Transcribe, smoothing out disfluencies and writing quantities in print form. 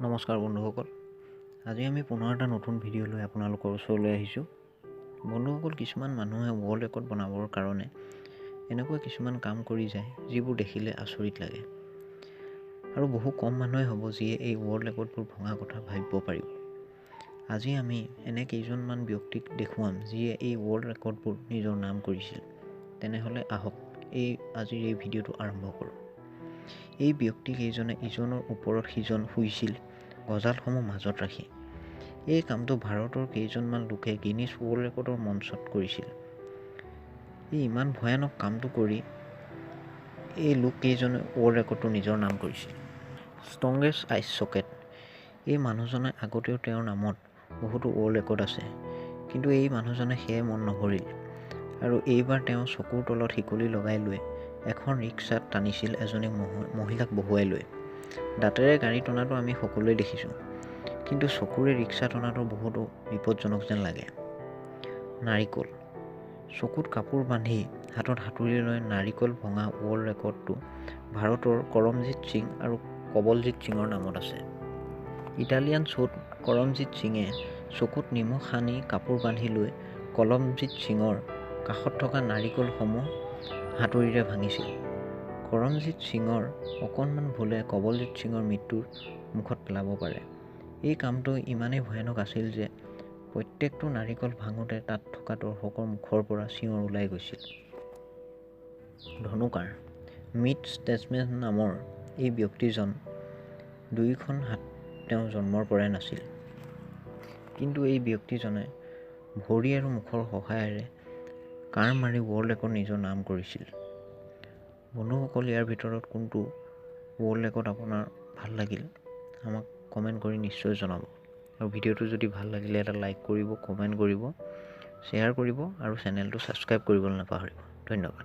নমস্কাৰ বন্ধুসকল, আজি আমি পুনৰ এটা নতুন ভিডিঅ' লৈ আপোনালোকৰ ওচৰলৈ আহিছোঁ। বন্ধুসকল, কিছুমান মানুহে ৱৰ্ল্ড ৰেকৰ্ড বনাবৰ কাৰণে এনেকুৱা কিছুমান কাম কৰি যায় যিবোৰ দেখিলে আচৰিত লাগে, আৰু বহু কম মানুহে হ'ব যিয়ে এই ৱৰ্ল্ড ৰেকৰ্ডবোৰ ভঙা কথা ভাবিব পাৰিব। আজি আমি এনে কেইজনমান ব্যক্তিক দেখুৱাম যিয়ে এই ৱৰ্ল্ড ৰেকৰ্ডবোৰ নিজৰ নাম কৰিছিল। তেনেহ'লে আহক আজিৰ এই ভিডিঅ'টো আৰম্ভ কৰোঁ। এই ব্যক্তিকেইজনে ইজনৰ ওপৰত সিজন শুইছিল গজালসমূহ মাজত ৰাখি। এই কামটো ভাৰতৰ কেইজনমান লোকে গিনিছ ৱৰ্ল্ড ৰেকৰ্ডৰ মঞ্চত কৰিছিল। এই ইমান ভয়ানক কামটো কৰি এই লোককেইজনে ৱৰ্ল্ড ৰেকৰ্ডটো নিজৰ নাম কৰিছিল। ষ্ট্ৰংগেষ্ট আইচ চকেট, এই মানুহজনে আগতেও তেওঁৰ নামত বহুতো ৱৰ্ল্ড ৰেকৰ্ড আছে, কিন্তু এই মানুহজনে সেয়ে মন নভৰিল আৰু এইবাৰ তেওঁ চকুৰ তলত শিকলি লগাই লৈ এখন ৰিক্সাত টানিছিল এজনী মহিলাক বহুৱাই লৈ। দাঁতেৰে গাড়ী টনাটো আমি সকলোৱে দেখিছোঁ, কিন্তু চকুৰে ৰিক্সা টনাটো বহুতো বিপদজনক যেন লাগে। নাৰিকল, চকুত কাপোৰ বান্ধি হাতত হাতুৰী লৈ নাৰিকল ভঙা ৱৰ্ল্ড ৰেকৰ্ডটো ভাৰতৰ কৰমজিৎ সিং আৰু কবলজিৎ সিঙৰ নামত আছে। ইটালিয়ান শ্ব'ত কৰমজিৎ সিঙে চকুত নিমখ সানি কাপোৰ বান্ধি লৈ কলমজিৎ সিঙৰ কাষত থকা নাৰিকলসমূহ হাতুৰীৰে ভাঙিছিল। কৰমজিৎ সিঙৰ অকণমান ভুলে কবলজিৎ সিঙৰ মৃত্যুৰ মুখত পেলাব পাৰে। এই কামটো ইমানেই ভয়ানক আছিল যে প্ৰত্যেকটো নাৰিকল ভাঙোতে তাত থকা দৰ্শকৰ মুখৰ পৰা চিঞৰ ওলাই গৈছিল। ধনুকাৰ, মিট ষ্টেটছমেন নামৰ এই ব্যক্তিজন দুয়োখন হাত তেওঁ জন্মৰ পৰাই নাছিল, কিন্তু এই ব্যক্তিজনে ভৰি আৰু মুখৰ সহায়েৰে কাঁড় মাৰি ৱৰ্ল্ড ৰেকৰ্ড নিজৰ নাম কৰিছিল। বন্ধুসকল, ইয়াৰ ভিতৰত কোনটো ৱৰ্ল্ড ৰেকৰ্ড আপোনাৰ ভাল লাগিল আমাক কমেণ্ট কৰি নিশ্চয় জনাব। আৰু ভিডিঅ'টো যদি ভাল লাগিলে এটা লাইক কৰিব, কমেণ্ট কৰিব, শ্বেয়াৰ কৰিব আৰু চেনেলটো ছাবস্ক্ৰাইব কৰিবলৈ নাপাহৰিব। ধন্যবাদ।